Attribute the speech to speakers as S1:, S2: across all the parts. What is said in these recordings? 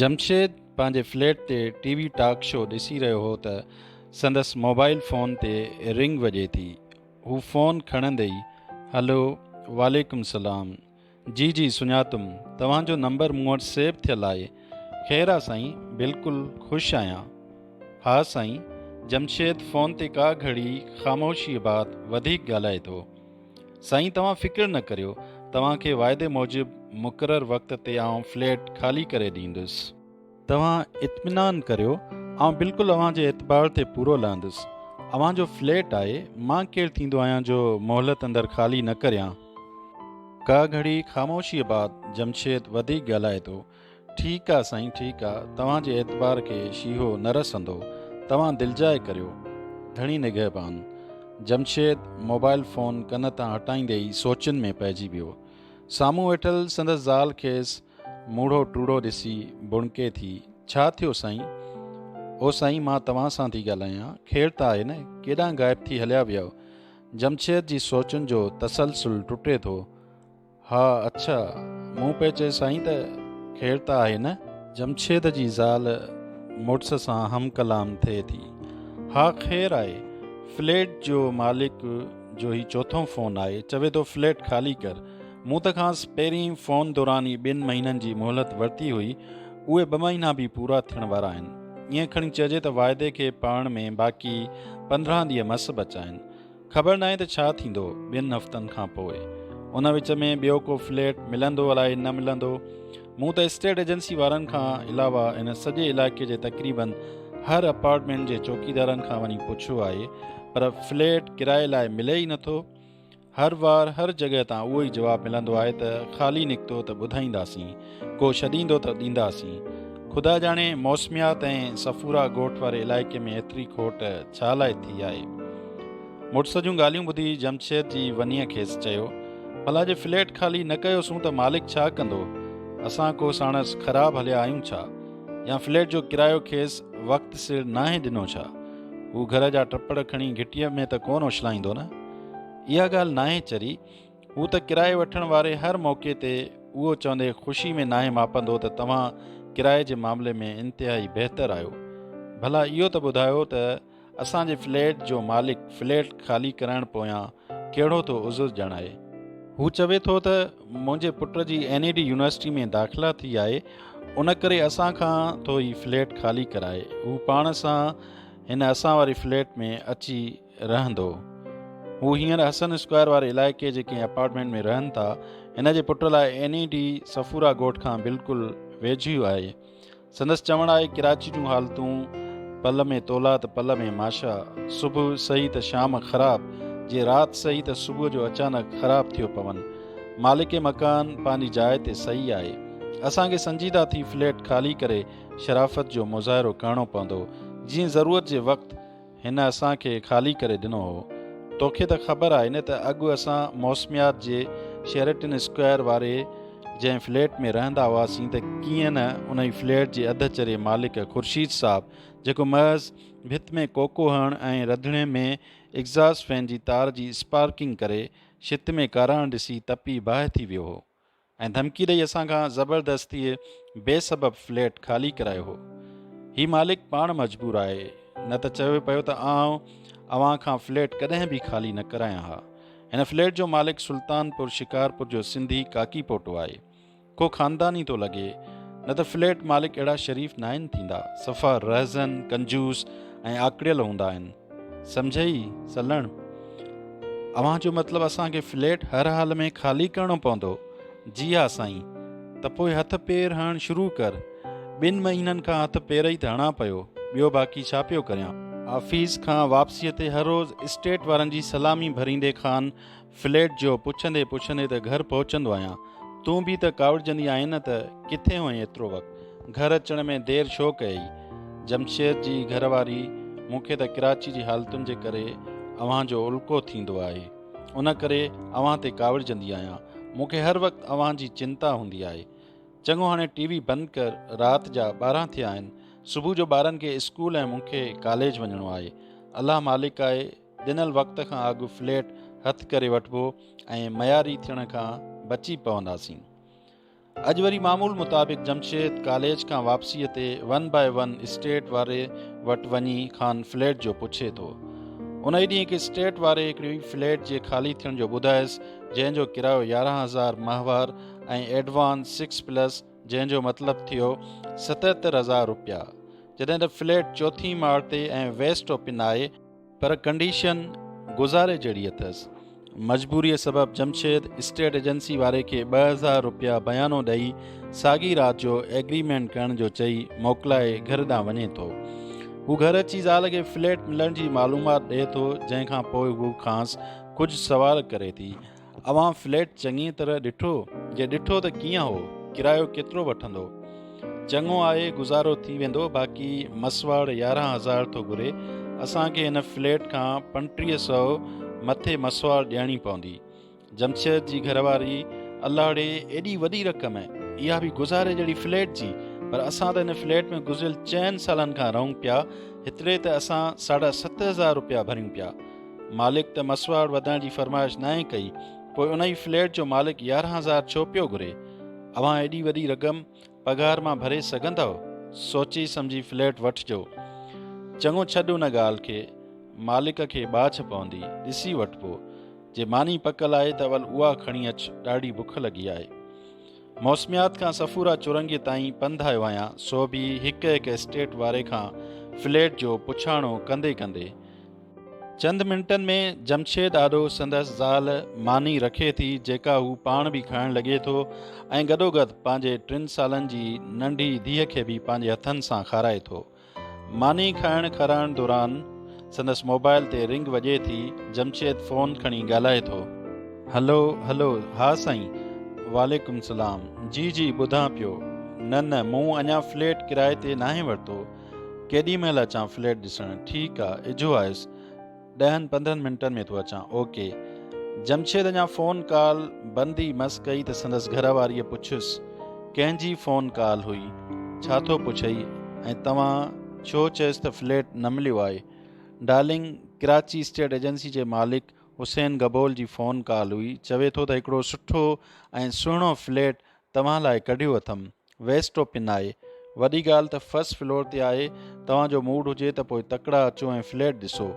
S1: جمشيد پنهنجي فليٽ تي ٽي V talk show ڏسي رهيو هو ته سندس موبائل فون تي رنگ وڄي ٿي. هو فون کڻندي ئي، هلو، وعليڪم سلام. جي جي سڃاتم، توهان جو نمبر مون وٽ سيو ٿيل آهي. خير آ سائين، بلڪل خوش آهيان. ها سائين. جمشيد فون تي ڪا گهڙي خاموشيء بعد وڌيڪ ڳالهائي ٿو. سائين توهان فڪر نه ڪريو، توهان کي واعدي موجب مقرر وقت تي آئون فليٽ خالي ڪري ڏيندس. توهان اطمينان ڪريو، آئون بلڪل اوهان جي اعتبار تي پورو لهندس. اوهان جو فليٽ آهي، مان ڪير ٿيندو آهيان جو مهلت اندر خالي نه ڪريان. ڪا گهڙي خاموشيء بعد جمشيد وڌيڪ ڳالهائي ٿو. ٺيڪ آ سائين ٺيڪ آ، توهان جي اعتبار کي شيهو نه رسندو، توهان دلجاء ڪريو. ڌڻي نگهبان. جمشيد موبائل فون ڪن تان هٽائيندي ئي سوچن ۾ پئجي ويو. سامهون ويٺل سندس زال کيس موڙهو ٽوڙهو ڏسي ڀڻڪي ٿي، ڇا ٿيو سائين؟ او سائين مان توهان سان ٿي ڳالهايان، خير ته آهي نه، ڪيڏانهن غائب ٿي هليا ويؤ؟ جمشيد جي سوچن جو تسلسل ٽٽي ٿو. ها اڇا، مون پئي چيو سائين ته خير ته آهي نه؟ جمشيد جي زال مڙس سان هم ڪلام ٿئي ٿي. ها خير آهي، فليٽ جو مالڪ جو هي چوٿون فون آهي، چوي ٿو فليٽ خالي ڪر. مون ته کانئس پهرين فون دوران ئي ٻن مهينن جي مهلت ورتي هئي، اهي ٻه مهينا به پورا ٿيڻ وارا آهن. ائين کڻي چئجي ته واعدي کي پاڙڻ ۾ باقي 15 ڏينهن مس بچا آهن. خبر ناهي ته ڇا ٿيندو ٻن هفتن کان پوء. ان وچ ۾ ٻيو ڪو فليٽ ملندو الائي نه ملندو. مون ته اسٽيٽ ايجنسي وارن کان علاوه ان سڄي علائقي جي تقريبن هر اپارٽمينٽ جي چوڪيدارن کان وڃي پڇيو آهي پر فليٽ ڪرائي لاء ملي ئي نٿو. هر وار هر جڳهه تان اهو ئي جواب ملندو آهي ته خالي نڪتو ته ٻڌائينداسين، ڪو ڇڏيندو ته ڏينداسين. خدا ڄاڻي موسميات ۽ صفورا ڳوٺ واري علائقي ۾ ايتري کوٽ ڇا لاء ٿي آهي. مڙس جون ڳالهيون ٻڌي جمشيد جي ونيء کيس چيو، ڀلا جي فليٽ خالي نه ڪيوسون ته مالڪ ڇا ڪندو؟ اسان ڪو ساڻس خراب هليا آهيون ڇا؟ يا فليٽ جو ڪرايو کيس وقت سر ناهي ڏنو ڇا؟ هو گهر جا ٽپڙ کڻي گهٽيء ۾ ته ڪونه اڇلائيندو نه؟ اها ڳالهه ناهي چري، هو ته ڪرائي وٺڻ واري هر موقعي تي اهو چوندي خوشي ۾ ناهي ماپندو ته توهان ڪرائي جي معاملي ۾ انتهائي بهتر آهيو. ڀلا اهو ته ٻڌايو ته اسان جي فليٽ جو مالڪ فليٽ خالي ڪرائڻ پويان ڪهڙو ٿو عذر ڄاڻائي؟ هو چوي ٿو ته منهنجي پٽ جي اين اي ڊي يونيورسٽي ۾ داخلا ٿي آهي ان ڪري اسان کان ٿو هي فليٽ خالي ڪرائي. هو پاڻ سان هن اسان واري فليٽ ۾ اچي رهندو. هو هينئر حسن اسڪوائر واري علائقي جي ڪنهن اپارٽمينٽ ۾ رهن ٿا. هن جي پٽ لاء اين اي ڊي صفورا ڳوٺ کان بلڪل ويجهو آهي. سندس چوڻ آهي ڪراچي جون حالتون پل ۾ تولا ته پل ۾ ماشا، صبح صحيح ته شام خراب، جي رات صحيح ته صبح جو اچانڪ خراب ٿيو پون. مالڪ مڪان پنهنجي جاء تي صحيح آهي. اسان کي سنجيده ٿي فليٽ خالي ڪري شرافت جو مظاهرو ڪرڻو پوندو، جيئن ضرورت جي وقت هن اسان کي خالي ڪري ڏنو هو. توکي ته خبر آهي نه ته اڳ اسان موسميات جي شيرٽن اسڪوائر واري جنهن فليٽ ۾ رهندا هئاسين ته ڪيئن نه انهي فليٽ جي اڌ چري مالڪ خورشيد صاحب جيڪو محض ڀت ۾ ڪوڪو هڻڻ ۽ رڌڻي ۾ ايگزاسٽ فين جي تار جي اسپارڪنگ ڪري ڇت ۾ ڪاراڻ ڏسي تپي باهه ٿي ويو هو. ۽ ڌمڪي ڏئي اسان کان زبردستيء بي سبب فليٽ خالي ڪرايو هو. هي مالڪ پاڻ مجبور آهي، نه ته چوي پيو ته آئون اوهان کان فليٽ ڪڏهن به خالي نه ڪرايان ها. هن فليٽ جو مالڪ سلطانپور شڪارپور جو سنڌي ڪاڪي پوٽو آهي. ڪو خانداني ٿو لڳي، نه ته فليٽ مالڪ اهڙا شريف ناهن ٿيندا، صفا رهزن، ڪنجوس ۽ آڪڙيل هوندا آهن. سمجهئي سلڻ! اوهان جو مطلب اسان کي فليٽ هر حال ۾ خالي ڪرڻو پوندو؟ جي ها سائين. ته پوء هٿ پير هڻڻ شروع ڪر. ٻن مهينن کان هٿ پير ئي ته هڻان پيو، ٻيو باقي ڇا پيو ڪريان؟ آفيس کان واپسيء تي هر روز اسٽيٽ وارن جي سلامي ڀريندي خان فليٽ جو پڇندي پڇندي ته گهر پهچندو آهيان. تون به ته ڪاوڙجندي آهين نه ته ڪٿي هئين ايترو وقت؟ گهر اچڻ ۾ دير ڇو ڪيئي؟ جمشيد جي گهر واري، مون کي ته ڪراچي جي حالتن جي ڪري اوهان جو الڪو ٿيندو آهي. ان ڪري اوهان تي ڪاوڙجندي آهيان. مون کي هر وقت اوهان جي چنتا هوندي آهي. چڱو هاڻي ٽي وي بند ڪر، رات جا 12 ٿيا آهن. صبح جو ٻارن کي اسڪول ۽ مون کي ڪاليج وڃڻو آهي. الله مالڪ آهي. ڏنل وقت کان اڳ فليٽ هٿ ڪري وٺبو ۽ معياري ٿيڻ کان بچي پونداسين. اڄ وري معمول مطابق جمشيد ڪاليج کان واپسيء تي ون باء ون اسٽيٽ واري وٽ وڃي کان فليٽ جو پڇي ٿو. انهيء ڏينهن هڪ اسٽيٽ واري هڪڙي فليٽ جي خالي ٿيڻ جو ٻڌايس جنهن جو ڪرايو 11,000 ماهوار ۽ ايڊوانس سڪس پلس جنهن جو مطلب ٿيو 77,000 روپيا جڏهن ته فليٽ چوٿين ماڙ تي ۽ ويسٽ اوپن آهي پر ڪنڊيشن گذاري جهڙي اٿس. مجبوريء سبب جمشيد اسٽيٽ ايجنسي واري کي 2000 روپيا بيانو ڏئي ساڳي رات جو ايگريمينٽ ڪرڻ جو چئي موڪلائي گهر ڏانهن وڃي ٿو. هو گهر اچي زال کي فليٽ ملڻ جي معلومات ڏئي ٿو جنهن کان پوء هوء کانئس ڪجهه سوال ڪري ٿي. اوهان فليٽ چڱيء طرح ڏٺو؟ جي ڏٺو ته ڪيئن هو؟ ڪرايو ڪيترو وٺندو؟ چڱو آهي، گذارو ٿي ويندو، باقي مسواڙ 11,000 ٿو گهري، اسان کي هن فليٽ کان 35 سئو مٿي مسواڙ ڏيڻي پوندي. جمشيد جي گهر واري، الله ڙي، ايڏي وڏي رقم، اها به گذاري جهڙي فليٽ جي، پر اسان ته هن فليٽ ۾ گذريل چئن سالن کان رهون پيا، هتڙي ته اسان ساڍا 7000 روپيا ڀريون پيا. مالڪ ته مسواڙ وڌائڻ جي فرمائش ناهي ڪئي، پوء انهي فليٽ جو مالڪ 11,000 ڇو پيو گهري؟ اوهان ايڏي وڏي رقم پگهار مان ڀري سگهندؤ؟ سوچي سمجهي فليٽ وٺجو. چڱو ڇڏ ان ڳالهه کي، مالڪ کي ٻاڇ پوندي، ڏسي وٺبو. جي ماني پڪل آهي ته اول اها کڻي اچ، ڏاڍي بک لڳي آهي. موسميات کان صفورا چورنگي تائين پنڌ آيو آهيان، سو به هڪ هڪ اسٽيٽ واري کان فليٽ جو پڇاڻو ڪندي ڪندي. چند منٽن ۾ جمشيد آڏو سندس زال ماني رکي ٿي جيڪا هو پاڻ به کائڻ لڳي ٿو ۽ گڏوگڏ پنهنجي ٽن سالن جي ننڍي ڌيء کي به پنهنجي هٿن سان کارائي ٿو. ماني کائڻ کارائڻ دوران سندس موبائل تي رنگ وڄي ٿي، جمشيد فون کڻي ڳالهائي ٿو. هلو هلو ها سائين وعليڪم سلام جي جي ٻڌان پيو نه نه مون اڃا فليٽ ڪرائي تي ناهي ورتو. ڪيڏي مهل اچان فليٽ ڏسڻ؟ ٺيڪ آ اجهو آيس ڏهن پندرهن منٽن ۾ ٿو اچان. اوڪي. جمشيد اڃا فون ڪال بند ئي مس ڪئي ته سندس گهر واريء پڇيس، ڪنهن جي فون ڪال هئي؟ ڇا ٿو پڇئي؟ ۽ توهان ڇو چيس ته فليٽ نه مليو آهي؟ ڊارلنگ ڪراچي اسٽيٽ ايجنسي جي مالڪ حسين گبول جي فون ڪال هئي، چوي ٿو ته هڪڙو سٺو ۽ سهڻو فليٽ توهان لاء ڪڍيو اٿم. ويسٽ اوپن آهي. وڏي ڳالهه ته فرسٽ فلور تي آهي. توهان جو موڊ هجي ته پوء تڪڙا اچو ۽ فليٽ ڏسو.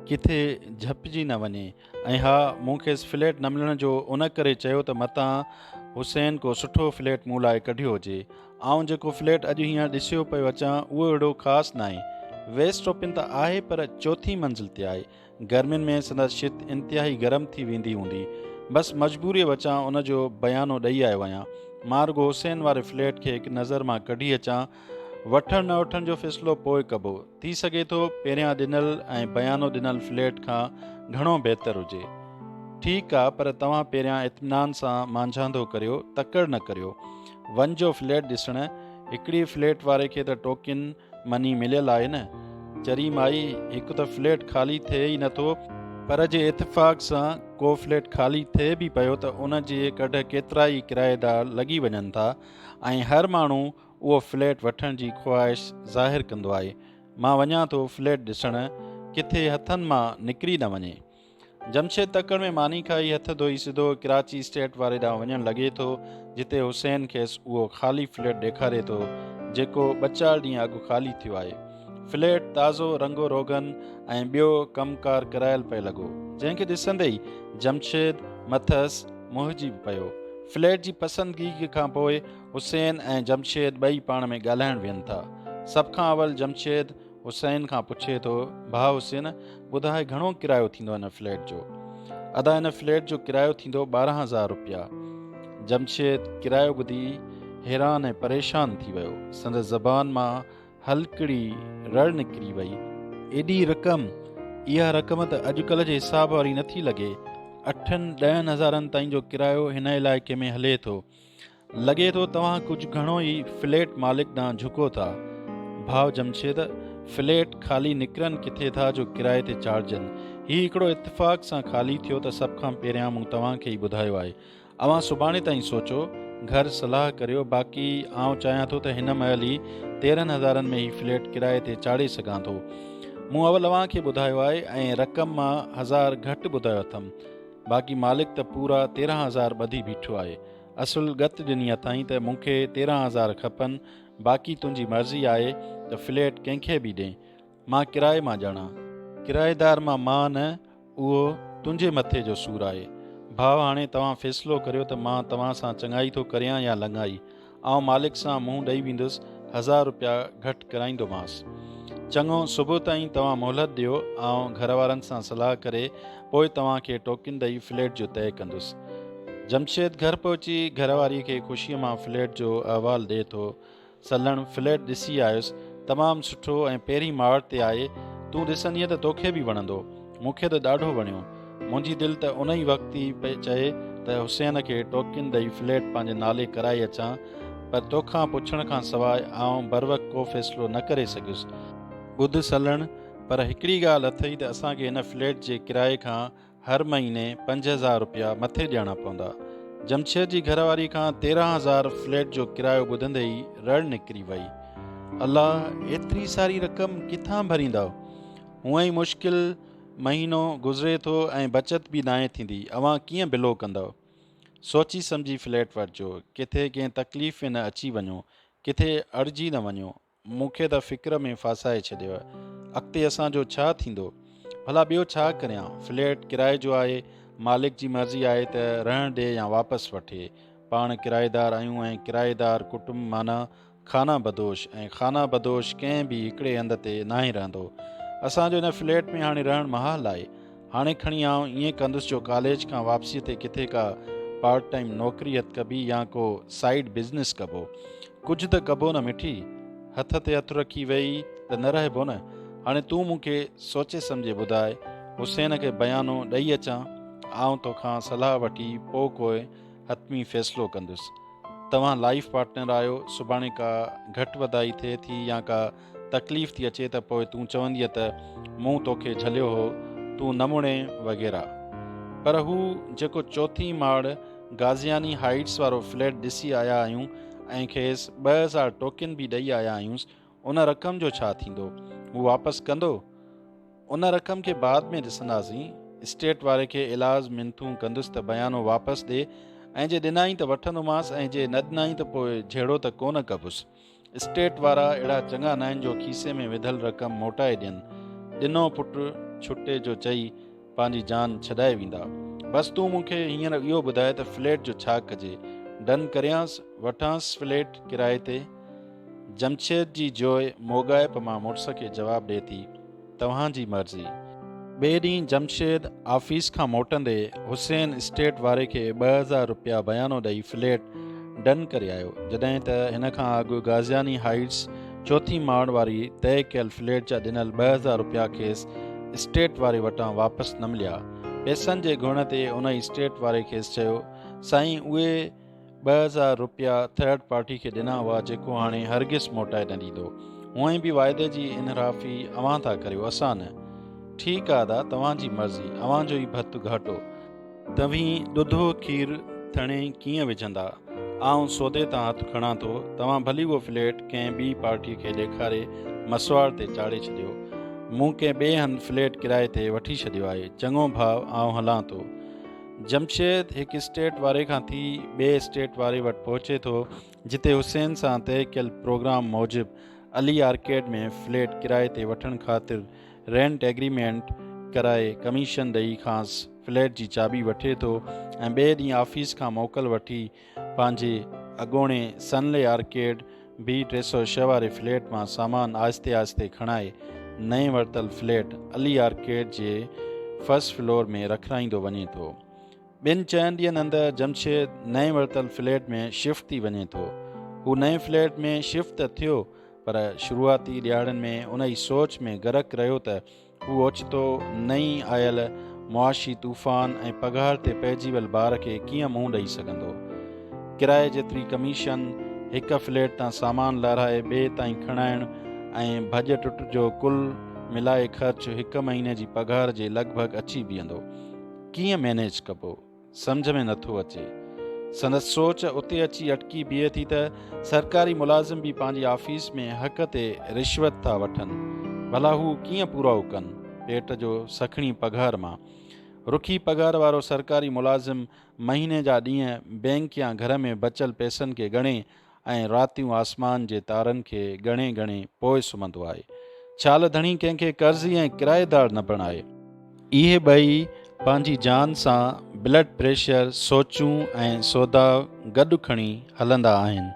S1: ڪٿي جهپجي نه وڃي. ۽ ها، مون کيس فليٽ نه ملڻ جو ان ڪري چيو ته متان حسين ڪو سٺو فليٽ مون لاء ڪڍيو هجي. آئون جيڪو فليٽ اڄ هينئر ڏسيو پيو اچان اهو اهڙو خاص ناهي. ويسٽ اوپن ته آهي پر چوٿين منزل تي آهي. گرمين ۾ سندس ڇت انتهائي گرم ٿي ويندي هوندي. بس مجبوريء وچان ان جو بيانو ڏئي آيو آهيان. مان رڳو حسين واري فليٽ کي هڪ نظر مان ڪڍي اچان. وٺڻ نه وٺڻ جو فيصلو پوء ڪبو. ٿي سگهي ٿو پهريان ڏنل ۽ بيانو ڏنل فليٽ کان گهڻو بهتر هجي. ٺيڪ آ پر توهان پهريان اطمينان سان مانجهاندو ڪريو، تڪڙ نه ڪريو. وڃجو فليٽ ڏسڻ. هڪڙي فليٽ واري کي ته ٽوڪن مني مليل آهي نه؟ چري مائي، هڪ ته فليٽ خالي ٿئي ئي نٿو، پر جي اتفاق سان ڪو فليٽ خالي ٿئي به پيو ته ان جي ڪڍ ڪيترائي ڪرائيدار لڳي وڃن ٿا ۽ هر ماڻهو اهو فليٽ وٺڻ جي خواهش ظاهر ڪندو آهي. مان وڃان ٿو فليٽ ڏسڻ، ڪٿي هٿن مان نڪري نه وڃي. جمشيد تڪڙ ۾ ماني کائي هٿ ڌوئي سڌو ڪراچي اسٽيٽ واري ڏانهن وڃڻ لڳي ٿو جتي حسين کيس اهو خالي فليٽ ڏيکاري ٿو جيڪو ٻه چار ڏينهن اڳ خالي ٿيو آهي. فليٽ تازو رنگ و روغن ۽ ٻيو ڪم ڪار ڪرايل پئي لڳو جنهن کي ڏسندي ئي جمشيد مٿس موهجي به پيو. فليٽ جي پسندگي کان پوء حسين ۽ جمشيد ٻئي پاڻ ۾ ڳالهائڻ ويهن ٿا. سڀ کان اول جمشيد حسين کان پڇي ٿو، ڀاء حسين، ٻڌاء گهڻو ڪرايو ٿيندو هن فليٽ جو؟ ادا هن فليٽ جو ڪرايو ٿيندو 12,000 روپيا. جمشيد ڪرايو ٻڌي حيران ۽ پريشان ٿي ويو. سندس زبان مان هلڪڙي رڙ نڪري وئي. ايڏي رقم! اها رقم ته اڄڪلهه جي حساب واري نٿي لڳي. اٺن ڏهن هزارن تائين جو ڪرايو هن علائقي ۾ هلي ٿو. لڳي ٿو توهان ڪجهه گهڻو ئي فليٽ مالڪ ڏانهن جهڪو ٿا. ڀاء جمشيد، فليٽ خالي نڪرن ڪٿي ٿا جو ڪرائي تي چاڙهجن. هي هڪڙو اتفاق سان خالي ٿيو ته سڀ کان پهريان مون توهان کي ئي ٻڌايو آهي. اوهان سڀاڻي تائين سوچو، گهر صلاح ڪريو، باقي آئون چاهيان ٿو ته هن مهل ئي 13 هزارن ۾ هي فليٽ ڪرائي تي چاڙهي سگهان ٿو. مون اول اوهان کي ٻڌايو آهي ۽ رقم مان هزار گهٽ ٻڌايو اٿم. باقي مالڪ ته پورا 13 هزار ٻڌي بيٺو آهي. اصل ڳت ڏني اٿائين ته مون کي 13,000 کپن، باقي تنهنجي مرضي آهي ته فليٽ ڪنهن کي به ڏين. مان ڪرائي مان ڄاڻان. ڪرائيدار مان مان نه، اهو تنهنجي مٿي جو سور آهي. ڀاء هاڻي توهان فيصلو ڪريو ته مان توهان سان چڱائي ٿو ڪريان يا لڱائي. آئون مالڪ سان منهن ڏئي ويندس، هزار روپيا گهٽ ڪرائيندومانس. چڱو صبح تائين توهان مهلت ڏيو، آئون گهر وارن سان صلاح ڪري پوء توهان کي ٽوڪن ڏئي فليٽ جو طئي ڪندس. جمشيد گهر پهچي گهر واريء کي خوشيء مان فليٽ جو احوال ڏئي ٿو. سلڻ فليٽ ڏسي آيس، تمام سٺو ۽ پهرين ماڙ تي آهي، تون ڏسندينء ته توکي به وڻندو. مون کي ته ڏاڍو وڻيو. منهنجي دل ته ان ئي وقت ئي پئي چئي ته حسين کي ٽوڪن ڏئي فليٽ پنهنجي نالي ڪرائي اچان، پر توکان پڇڻ کان سواء آئون بروقت ڪو فيصلو نه ڪري سگهيس. ٻڌ سلڻ، پر هڪڙي ڳالهه اٿئي ته اسان کي هن فليٽ جي ڪرائي کان هر مهيني 5000 رپيا مٿي ڏيڻا پوندا. جمشيد جي گهر واري کان 13,000 فليٽ جو ڪرايو ٻڌندي ئي رڙ نڪري وئي. الله ايتري ساري رقم ڪٿان ڀريندؤ؟ هونئن ئي مشڪل مهينو گذري ٿو ۽ بچت به ناهي ٿيندي، اوهان ڪيئن بلو ڪندؤ؟ سوچي سمجهي فليٽ وٺجو، ڪٿي ڪنهن تڪليف ۾ نه اچي وڃو، ڪٿي اڙجي نه وڃو. مون کي ته فڪر ۾ ڦاسائي ڇڏيو. اڳتي اسان جو ڇا ٿيندو؟ ڀلا ٻيو ڇا ڪريان؟ فليٽ ڪرائي جو آهي، مالڪ جي مرضي آهي ته رهڻ ڏي يا واپس وٺي. پاڻ ڪرائيدار آهيون ۽ ڪرائيدار ڪٽنب معنيٰ خانه بدوش ۽ خانه بدوش ڪنهن به هڪڙي هنڌ تي ناهي رهندو. اسان جو هن فليٽ ۾ هاڻي رهڻ محال آهي. هاڻي کڻي آئون ائين ڪندس جو ڪاليج کان واپسيء تي ڪٿي ڪا پارٽ ٽائيم نوڪري هٿ ڪبي يا ڪو سائيڊ بزنس ڪبو. ڪجهه ته ڪبو نه مٺي. هٿ تي هٿ رکي ويهي ته نه رهبو نه. هاڻي تون مون کي سوچي سمجهي ٻڌاء، حسين کي بيانو ڏئي اچان؟ آئون توکان صلاح وٺي پوء ڪوئي حتمي فيصلو ڪندس. توهان لائيف پارٽنر آهيو، سڀاڻي ڪا گهٽ وڌائي ٿئي ٿي يا ڪا تڪليف ٿي اچي ته پوء تون چوندينء ته مون توکي جهليو هو، تون نه مڙين وغيره. پر هو جيڪو چوٿين ماڙ غازياني هائيٽس وارو فليٽ ڏسي آيا آهيون ۽ کيس 2000 ٽوڪن به ڏئي آيا آهيونس، ان رقم جو ڇا ٿيندو؟ هو واپس ڪندو؟ ان رقم کي بعد ۾ ڏسنداسين. اسٽيٽ واري کي ايلاز منٿون ڪندس ته بيانو واپس ڏي ۽ جي ڏنائين ته وٺندومانس ۽ جي نه ڏنائين ته پوء جهيڙو ته ڪونه ڪبس. اسٽيٽ وارا اهڙا چڱا ناهن جو کيسي ۾ وڌل رقم موٽائي ڏين. ڏنو پٽ ڇٽي جو چئي پنهنجي جان ڇڏائي ويندا. بس تون مون کي هينئر اهو ٻڌاء ته فليٽ جو ڇا ڪجي؟ ڊن ڪريانس؟ وٺانس فليٽ ڪرائي تي؟ جمشيد جي جوء موڳائپ مان مڙس کي جواب ڏئي ٿي. توهان جي مرضي. ٻئي ڏينهن جمشيد آفيس کان موٽندي حسين اسٽيٽ واري کي 2000 رپيا بيانو ڏئي فليٽ ڊن ڪري آيو، جڏهن ته هن کان اڳ غازياني هائيٽس چوٿين ماڙ واري طئي ڪيل فليٽ جا ڏنل 2000 رپيا کيس اسٽيٽ واري وٽان واپس نه مليا. پئسن جي گهرڻ تي انهي اسٽيٽ واري کيس چيو، سائين اهي 2000 رپيا ٿرڊ پارٽي کي ڏنا هئا جيڪو هاڻي هرگز موٽائي نه ڏيندو. هونئن به واعدي جي انحرافي اوهان ٿا ڪريو اسان نه. ٺيڪ آ ادا توهان جي مرضي اوهان جو ئي ڀت گهاٽو. توهين ڏڌو کير ٿڻي ڪيئن وجهندا. آئون سودي تان هٿ کڻان ٿو. توهان ڀلي اهو فليٽ ڪنهن ٻي پارٽي کي ڏيکاري مسواڙ تي چاڙهي ڇڏيو. مون ڪنهن ٻئي هنڌ فليٽ ڪرائي تي وٺي ڇڏيو آهي. چڱو ڀاء آئون هلان ٿو. جمشيد هڪ اسٽيٽ واري کان ٿي ٻئي اسٽيٽ واري وٽ پهچي ٿو جتي حسين سان طئي ڪيل پروگرام موجب علي آرڪيڊ ۾ فليٽ ڪرائي تي وٺڻ خاطر رينٽ ايگريمينٽ ڪرائي ڪميشن ڏئي کانئس فليٽ جي چاٻي وٺي ٿو ۽ ٻئي ڏينهن آفيس کان موڪل وٺي پنهنجي اڳوڻي سنلي آرڪيڊ بي 306 واري فليٽ مان سامان آهستي آهستي کڻائي نئين ورتل فليٽ علي آرڪيڊ جي فرسٽ فلور ۾ رکرائيندو وڃي ٿو. ٻن چئن ڏينهن اندر جمشيد نئين ورتل فليٽ ۾ شفٽ ٿي وڃي ٿو. هو نئين فليٽ ۾ شفٽ ته ٿيو پر شروعاتي ڏهاڙن ۾ انهي سوچ ۾ غرق رهيو ته هو اوچتو نئين آيل معاشي طوفان ۽ پگهار تي پئجي ويل بار کي ڪيئن منهن ڏئي سگهندو؟ ڪرائي جيتري ڪميشن، هڪ فليٽ تان سامان لهرائي ٻئي تائين کڻائڻ ۽ ڀڄ ٽٽ جو ڪل ملائي خرچ هڪ مهيني جي پگهار جي لڳ ڀڳ اچي بيهندو. ڪيئن مئنيج ڪبو؟ سمجهه ۾ نٿو اچي. سندس سوچ اتي اچي اٽڪي بيهي ٿي ته سرڪاري ملازم به پنهنجي آفيس ۾ حق تي رشوت ٿا وٺن، ڀلا هو ڪيئن پورائو ڪن پيٽ جو سکڻي پگهار مان. رکي پگهار وارو سرڪاري ملازم مهيني جا ڏينهن بئنڪ يا گهر ۾ بچيل پئسن کي ڳڻي ۽ راتيون آسمان جي تارن کي ڳڻي ڳڻي پوء سمهندو آهي. ڇال ڌڻي ڪنهن کي قرضي ۽ ڪرائيدار نه بڻائي. اهي ٻئي پنهنجي جان سان بلڊ پريشر، سوچون ۽ سوداء گڏ کڻي هلندا آهن.